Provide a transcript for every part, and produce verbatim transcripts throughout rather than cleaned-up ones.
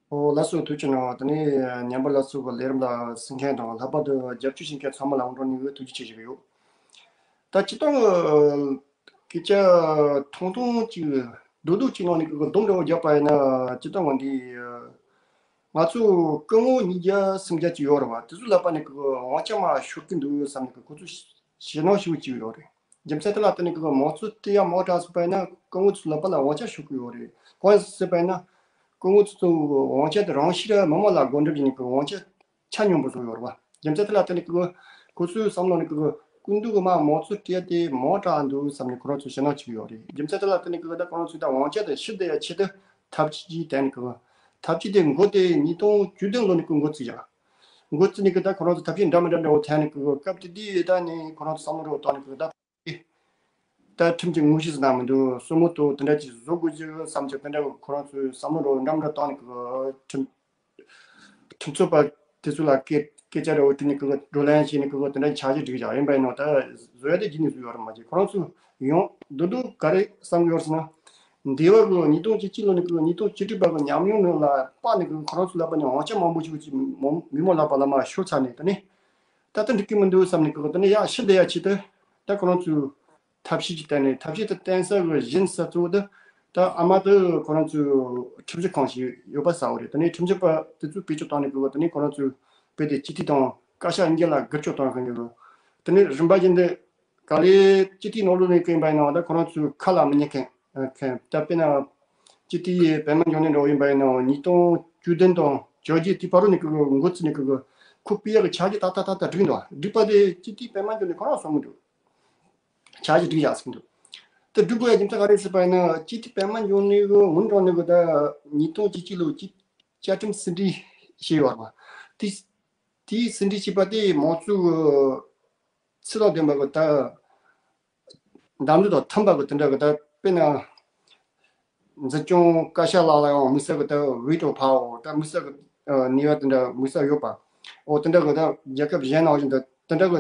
ཨོ་ལགས་སོ། ཐུགས་རྗེ་གནང་། དེ་ནས་ཉན་པ་ལ་སོགས་པའི་ལས་རིམ་ལ་གསན་མཁན་དང་ལྷག་པར་དུ་རྒྱབ་སྐྱོར་བྱེད་མཁན་ཚང་མ་ལ་དངོས་གནས་ནས་ཐུགས་རྗེ་ཆེ་ཞུ་གི་ཡོད། ད་སྤྱིར་བཏང་གི་སྐད་ཆ་ཐུང་ཐུང་ཅིག་རྡོག་རྡོག་ཅིག་ནང་ནས་གི་སྡོམ་འདྲ་བོ་བརྒྱབ་པ་ཡིན་ན། སྤྱིར་བཏང་གི་འདི་ང་ཚོ་སྐུ་ངོ་ཉིས་བརྒྱ་སུམ་བརྒྱ་ཅིག་ཡོད་རེད་བ། དེ་ཚོ་ལ་ཕར་ནས་གི་དབང་ཆ་མར་ཤོར་གི་འདུག་བསམ་ནས་གི་ཁོ་ཚོ་ཞེད་སྣང་ཞེ་པོ་ཅིག་ཡོད་རེད། རྒྱུ་མཚན་དེ་ལ་བརྟེན་ནས་གི་མང་གཙོ་དེ་ཡང་མང་དྲགས་སོང་པ་ཡིན་ན་སྐུ་ངོ་ཚོ་ལ་ཕར་ལ་དབང་ཆ་ཤོར་གི་ཡོད་རེད། གང་ཡིན་ཟེར་པ་ཡིན་ན་སྐུ་ངོ་ཚོ་ཚོ་དབང་ཆ་དེ་རང་ཤི་ར་མི་མང་ལ་བགོ་འགྲེམས་བྱས་ནས་གི་དབང་ཆ་ཆ་སྙོམས་པོ་བཟོ་ཡོད་རེད་བ། རྒྱུ་མཚན་དེ་ལ་བརྟེན་ནས་ཀི་ཁོ་ཚོའི་བསམ་བློ་ནི་ཀི་སྐུ་མདུན་གི་མར་མང་གཙོ་སྤྲད་དེ་མང་དྲགས་འདུག་བསམ་ནས་ཁོ་རང་ཚོ་ཞེད་སྣང་བྱེད་ཀྱི་ཡོད་རེད། རྒྱུ་མཚན་དེ་ལ་བརྟེན་ནས་ཀི་ད་ཁོ་རང་ཚོས་ད་དབང་ཆ་དེ་ཕྱིར་བསྡུ་ཡ་ཆེད་དུ་ཐབས་ཇུས་ཅིག་བསྟན་ནས་ཀི་ཐབས་ཇུས་དེ་འགོ་དེ་ཉིས་སྟོང་བཅུ་བདུན་ལོ་ནས་ཀི་འགོ་བཙུགས་ཡ། འགོ་བཙུགས་ནས་ཀི་ད་ཁོ་རང་ཚོ་ཐབས་ཇུས་འདྲ་མི་འདྲ་འདྲ་བོ་བཏོན་ནས་ཀི་སྐབས་དེ་དུས་ད་ནི་ཁོ་རང་ཚོ་བསམ་བློ་རོ་བཏང་ནས་ཀི་ད། ད་ཁྲིམས་ཀྱི་དངོས་གཞི་ཟེར་ན་མི་འདུག་སྲུ་མོ་དང་དེ་འདྲ་ཅིག་བཟོ་དགོས་ཀྱི་བསམ་གྱི་དེ་འདྲ་ཁོ་རང་ཚོའི་བསམ་བློ་རོ་འདྲ་མི་འདྲ་བཏང་ནས་ཀི་ཁྲིམས་ཁྲིམས་རྩོད་པ་དེ་ཚོ་ལ་སྐད་སྐད་ཆ་རེ་བོ་དྲིས་ནས་ཀི་བགྲོ་གླེང་བྱས་ནས་ཀི་དེ་འདྲ་འཆར་གཞི་སྒྲིག་བཞག་ཡིན་པ་ཡིན་ནོ། ད་བཟོ་ཡ་དེ་རྗེས་ནས་བཟོས་ཡོད་རེད་མ་གཞི། ཁོ་རང་ཚོ་ཡོང་རྡོག་རྡོག་ག་རེ་བསམ་གི་ཡོད་ཟེར་ན། འདས་པ་གི་ཉིས་སྟོང་བཅུ་གཅིག་ལོ་ནས་ཀི་ཉིས་སྟོང་བཅུ་དྲུག་བར་གི་ཉམས་མྱོང་ནང་ལ་དཔག་ནས་ཀི་ཁོ་རང་ཚོ་ལ་ཕར་ནས་དབང་ཆ་མང་པོ་ཞིག་ཅིག་མི་མང་ལ་ཕར་ལ་མར་ཤོར་ཚར་ནས། ད་ནི་ད་ལྟ་འགྲིག་གི་མི་འདུག་བསམ་ནས་ཀི་དེ་ནས་ཡར་ཕྱིར་བསྡད་ཡ་ཆེད་དུ་ད་ཁོ་རང་ཚོས་ཐབས་ཤེས་ཅིག་བསྟན་ནས། ཐབས་ཤེས་དེ་བསྟན་ས་གི་གཞི་ས་གཙོ་བོ་དེ་ད་ཨ་མ་དེ་ཁོ་རང་ཚོའི་ཁྲིམས་ཞིབ་ཁང་ཞིག་ཡོད་པ་ཟེར་བ་རེད། དེ་ནས་ཁྲིམས་ཞིབ་པ་དེ་ཚོས་བེད་སྤྱོད་བཏང་ནས་ཀི་དེ་ནས་ཁོ་རང་ཚོའི་བོད་དེ་སྤྱི་འཐུས་དང་བཀའ་ཤག་གཉིས་ལ་སྒེར་གཅོད་བཏང་གི་ཡོད། དེ་ནས་རིམ་པ་བཞིན་དུ་ག་ལེ་སྤྱི་འཐུས་ནང་ལོགས་ནས་ཀི་ཡིན་པ་ཡིན་ནའང་ད་ཁོ་རང་ཚོའི་ཁ་ལ་མི་ཉན་མཁན་མཁན་ད་དཔེར་ན། སྤྱི་འཐུས་པད་མ་འབྱུང་གནས་འདྲ་བོ་ཡིན་པ་ཡིན་ནའང་ཉིས་སྟོང་བཅུ་བདུན་དང་བཅོ་བརྒྱད་དེ་བར་དུ་ནས་ཀི་འགོ་བཙུགས་ནས་ཀི་ཁོ་སྤེལ་ཡག་གི་འཆར་གཞི་ཏག་ཏག་ཏག་ཏག་བསྒྲིགས་འདུག་བསྒྲིགས་པ་དེ་སྤྱི་འཐུས་པད་མ་འབྱུང་གནས་ཁོ་རང་གསུང་གི་འདུག་འཆར་གཞི་བསྒྲིགས་བཞག་ཟིན་འདུག་དེ་བསྒྲིགས་དགོས་ཡ་རྒྱུ་མཚན་ག་རེ་ཟེར་བ་ཡིན་ན། སྤྱི་འཐུས་པད་མ་འབྱུང་གནས་ཀྱི་འོན་ཀྲང་ནས་ཀི་ད་ཉིས་སྟོང་བཅུ་གཅིག་ལོ་སྤྱི་བཅའ་ཁྲིམས་ཟིན་བྲིས་བྱས་ཡོད་པ། དེ་དེའི་ཟིན་བྲིས་བྱས་པ་དེ་མང་གཙོ་གི་ཚུལ་དང་ལྡན་པ་གི་ད་འདམ་འདུ་དང་མཐུན་པ་གི་དེ་འདྲ་གི་ད་དཔེར་ན། འཛིན་སྐྱོང་བཀའ་ཤག་ལ་ལ་ཡང་དམིགས་བསལ་གི་ད་བི་ཊོ་པ་ཝར་ད་དམིགས་བསལ་གི་ནུས་པ་དེ་འདྲ་དམིགས་བསལ་ཡོད་པ། འོ་དེ་འདྲ་གི་ད་རྒྱལ་ཁབ་གཞན་ནང་བཞིན་ད་དེ་འདྲ་གི་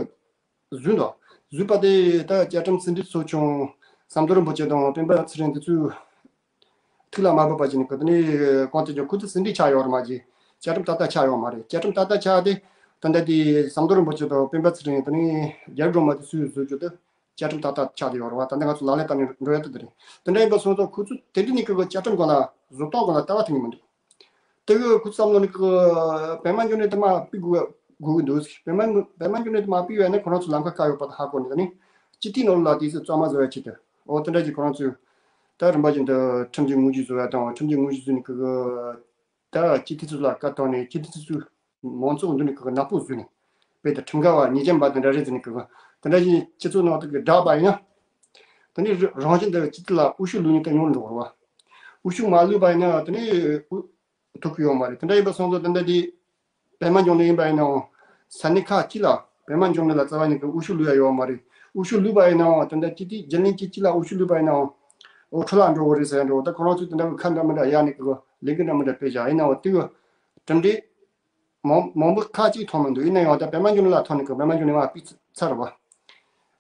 བཟོས་འདུག་བཟོས་པ་དེ་ད་བཅའ་ཁྲིམས་ཟིན་བྲིས་ཚོགས་ཆུང་ཟམ་གདོང་རིན་པོ་ཆེ་དང་སྤེན་པ་ཚེ་རིང་དེ་ཚོས་ཐུགས་ལ་མ་བབས་པ་ཅིག་ནི་གི་དེ་ནས་གང་དེ་ཀྱང་ཁོ་ཚོ་ཟིན་བྲིས་ཆགས་ཡོད་རེད་མ་གཞི། བཅའ་ཁྲིམས་ཏག་ཏག་ཆགས་ཡོད་མ་རེད། བཅའ་ཁྲིམས་ཏག་ཏག་ཆགས་དེ་ད་ལྟ་དེ་ཟམ་གདོང་རིན་པོ་ཆེ་དང་སྤེན་པ་ཚེ་རིང་དེ་ནས་རྒྱ་རི་སྒྲོལ་མ་དེ་ཚོས་བཟོས་རྒྱུ་དེ་བཅའ་ཁྲིམས་ཏག་ཏག་ཆགས་བསྡད་ཡོད་རེད་བ། ད་ལྟ་ང་ཚོ་ལག་ལེན་བསྟར་ནས་འགྲོ་ཡ་དེ་དེ་རེད། དེ་འདྲ་ཡིན་པ་སོང་ཙང་ཁོ་ཚོ་དེ་འདྲ་ནི་གི་བཅའ་ཁྲིམས་སྒང་ལ་བཟོ་སྟངས་སྒང་ལ་ལྟ་བ་དེ་ནི་མི་འདུག་དེ་གི་ཁོ་ཚོ་བསམ་བློ་ནི་གི་པད་མ་འབྱུང་གནས་དེ་མར་ཕུད་དགོས་དགོས་ཀྱི་འདུག་པད་མ་པད་མ་འབྱུང་གནས་དེ་མར་ཕུད་ཡོད་ན་ཁོ་རང་ཚོ་ལམ་ཁ་བཀག་ཡོད་པ་དེ་ཧ་གོ་ནས། ད་ནི་སྤྱི་འཐུས་ནང་ལ་དེ་ཚོ་གཙང་མ་བཟོ་ཡ་ཆེད་དུ་འོ་དེ་འདྲ་གི་ཁོ་རང་ཚོས་ད་རིམ་པ་བཞིན་དུ་ཁྲིམས་ཀྱི་དངོས་གཞི་བཟོ་ཡ་དང་། ཁྲིམས་ཀྱི་དངོས་གཞི་བཟོས་ནས་གི་གི་ད་སྤྱི་འཐུས་ཚོ་ལ་བཀའ་བཏང་ནས་སྤྱི་འཐུས་ཚོས་མང་ཚོགས་མདུན་ནས་གི་ནག་པོ་བཟོས་ནས། དཔེ་ད་ཁྲིམས་འགལ་བ་ཉེས་ཅན་པ་དེ་འདྲ་རེད་ཟེར་ནས་གི་གི་དེ་འདྲ་བཞིན་སྤྱི་ཚོགས་ནང་དུ་གི་བསྒྲགས་པ་ཡིན་ན། དེ་ནས་རང་བཞིན་དུ་སྤྱི་འཐུས་ལ་འོས་ཤོག་བླུགས་ནས་ད་ཉུང་འགྲོ་བ། འོས་ཤོག་མ་བླུགས་པ་ཡིན་ན་དེ་ནས་འོས་ཐོབ་ཀྱི་ཡོད་མ་རེད། དེ་འདྲ་ཡིན་པ་སོང་ཙང་དེ་འདྲ་དེ་པད་མ་འབྱུང་གནས་ཡིན་པ་ཡིན་ནའང་ས་གནས་ཁག་ཅིག་ལ་པད་མ་འབྱུང་གནས་ལ་རྩ་བ་ནས་གི་འོས་ཤོག་བླུགས་ཡ་ཡོད་མ་རེད། འོས་ཤོག་བླུགས་པ་ཡིན་ནའང་དེ་འདྲ་སྤྱི་འཐུས་རྒྱུན་ལས་ཅིག་ཅིག་ལ་འོས་ཤོག་བླུགས་པ་ཡིན་ནའང་འོ་འཕྲོ་བརླག་འགྲོ་གི་རེད་ཟེར་ཡ་འགྲོ། ད་ཁོ་རང་ཚོས་དེ་འདྲ་གི་ཁ་འདྲ་མི་འདྲ་ཡ་ནས་གི་ལས་འགུལ་འདྲ་མི་འདྲ་སྤེལ་བཞག་ཡིན་ནའང་དེ་གི་གྲུབ་འབྲས་མང་མང་པོ་ཁག་ཅིག་ཐོན་མི་འདུག་ཡིན་ན་ཡང་ད་པད་མ་འབྱུང་གནས་ལ་ཐོན་ནས་གི་པད་མ་འབྱུང་གནས་མར་ཕུད་ཚར་བ།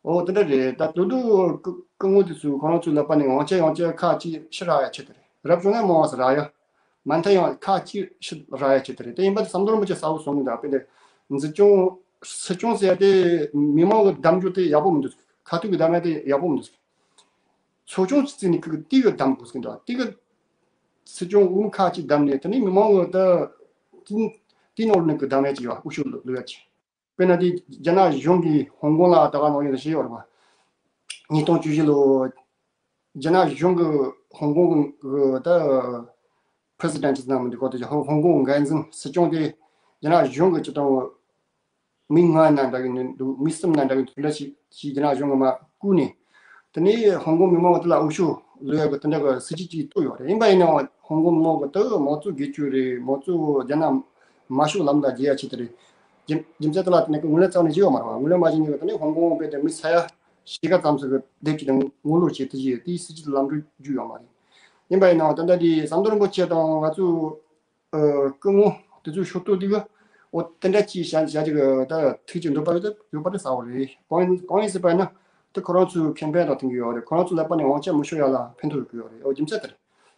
འོ་དེ་འདྲ་རེད། ད་དུ་དུ་སྐུ་སྐུ་ངོ་དེ་ཚོས་ཁོ་རང་ཚོའི་ལག་པ་ནས་དབང་ཆ་ཡང་བསྐྱར་ཁག་ཅིག་ཕྱིར་རག་ཡ་ཆེད་དུ་རེད། རབ་བྱུང་ན་མང་བ་ཟེར་རག་ཡ། མ་མཐའ་ཡང་ཁག་ཅིག་ཕྱིར་རག་ཡ་ཆེད་དུ་རེད། དེ་ཡིན་པ་དེ་ཟམ་གདོང་རིན་པོ་ཆེ་གསལ་བོ་གསུངས་ནས། ད་དཔེ་དེ་འཛིན་སྐྱོང་སྲིད་སྐྱོང་ཟེར་ཡ་དེ་མི་མང་གི་གདམ་རྒྱུ་དེ་ཡག་པོ་མི་འདུག་ཁ་ཐུག་གི་གདམ་ཡ་དེ་ཡག་པོ་མི་འདུག་ཚོགས་ཆུང་ཅིག་བརྩིས་ནས་ཁུ་གི་ཏི་གི་གདམ་དགོས་ཟེར་གི་འདུག་ཏི་གི་སྲིད་སྐྱོང་དབུ་མ་ཁག་ཅིག་བདམས་ནས་དེ་ནས་མི་མང་གི་ད་ཏི་ཏི་ནོར་ནས་གི་གདམ་ཡ་ཅིག་ཡོད། འོས་ཤོག་ལོ་ལོ་ཡ་ཅིག་དཔེར་ན་དེ་རྒྱ་ནག་གཞུང་གིས་ཧོང་ཀོང་ལ་ད་ག་ནང་བཞིན་བྱས་ཡོད་རེད་པ། ཉིས་སྟོང་བཅུ་བཞི་ལོ་རྒྱ་ནག་གཞུང་གིས་ཧོང་ཀོང་གི་ད་president ཟེར་ན་མི་འདུག་གོ། དེ་ཧོང་ཧོང་ཀོང་འགན་འཛིན་སྲིད་སྐྱོང་དེ་རྒྱ་ནག་གཞུང་གི་སྤྱི་དང་མི་ལྔ་ན་འདྲ་གི་འདུག་མི་གསུམ་ན་འདྲ་གི་དེ་འདྲ་ཞིག་ཞིག་རྒྱ་ནག་གཞུང་གིས་མར་བསྐུར་ནས། དེ་ནས་ཧོང་ཀོང་མི་མང་གི་དེ་ལ་འོས་ཤོག་ལོ་ཡ་གི་དེ་འདྲ་གི་སྲིད་ཇུས་ཅིག་བཏོད་ཡོད་རེད། ཡིན་པ་ཡིན་ནའང་ཧོང་ཀོང་མི་མང་གི་དེ་མང་གཙོ་སྒེར་གཅོད་རེད། མང་གཙོ་རྒྱ་ནག་དམར་ཤོག་ལམ་ལ་བསྒྱུར་ཡ་ཆེད་དུ་རེད། རྒྱུ་རྒྱུ་མཚན་དེ་ལ་བརྟེན་ནས་ངོས་ལེན་རྩ་བ་ནས་བྱས་ཡོད་མ་རེད་པ། ངོས་ལེན་མ་བྱས་ནས་དེ་ནས་ཧོང་ཀོང་དཔེ་དེ་མི་ས་ཡ་ཕྱེད་ཀ་ཙམ་ཞིག་གི་སྡེབ་ཅིག་དང་ངོ་ལོག་བྱས་དེ་བྱས་དེའི་སྲིད་ཇུས་ལམ་འགྲོ་རྒྱུ་ཡོད་མ་རེད། ཡིན་པ་ཡིན་ནའང་ད་ལྟ་དེ་ཟམ་གདོང་རིན་པོ་ཆེ་དང་ང་ཚོ་ཨ་སྐུ་ངོ་དེ་ཚོའི་ཤོག་ཐོག་དེ་གི་འོ་དེ་འདྲ་ཅིག་བྱ་བྱ་ཅིག་ད་ཐུགས་ཀྱི་འདོད་པ་ཡོད་ད་ཡོད་པ་དེ་གསལ་བོ་རེད། གང་ཡིན་གང་ཡིན་ཟེར་བ་ཡིན་ན་དེ་ཁོ་རང་ཚོའི་ཁེ་ཕན་དང་མཐུན་གི་ཡོད་རེད། ཁོ་རང་ཚོ་ལག་པ་ནས་དབང་ཆ་མི་ཤོར་ཡ་ལ་ཕན་ཐོགས་ཡོད་གི་ཡོད་རེད། འོ་རྒྱུ་མཚན་དེ་རེད།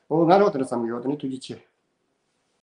འོ་ང་རང་དེ་འདྲ་བསམ་གི་ཡོད། དེ་ནི་ཐུགས་རྗེ་ཆེ།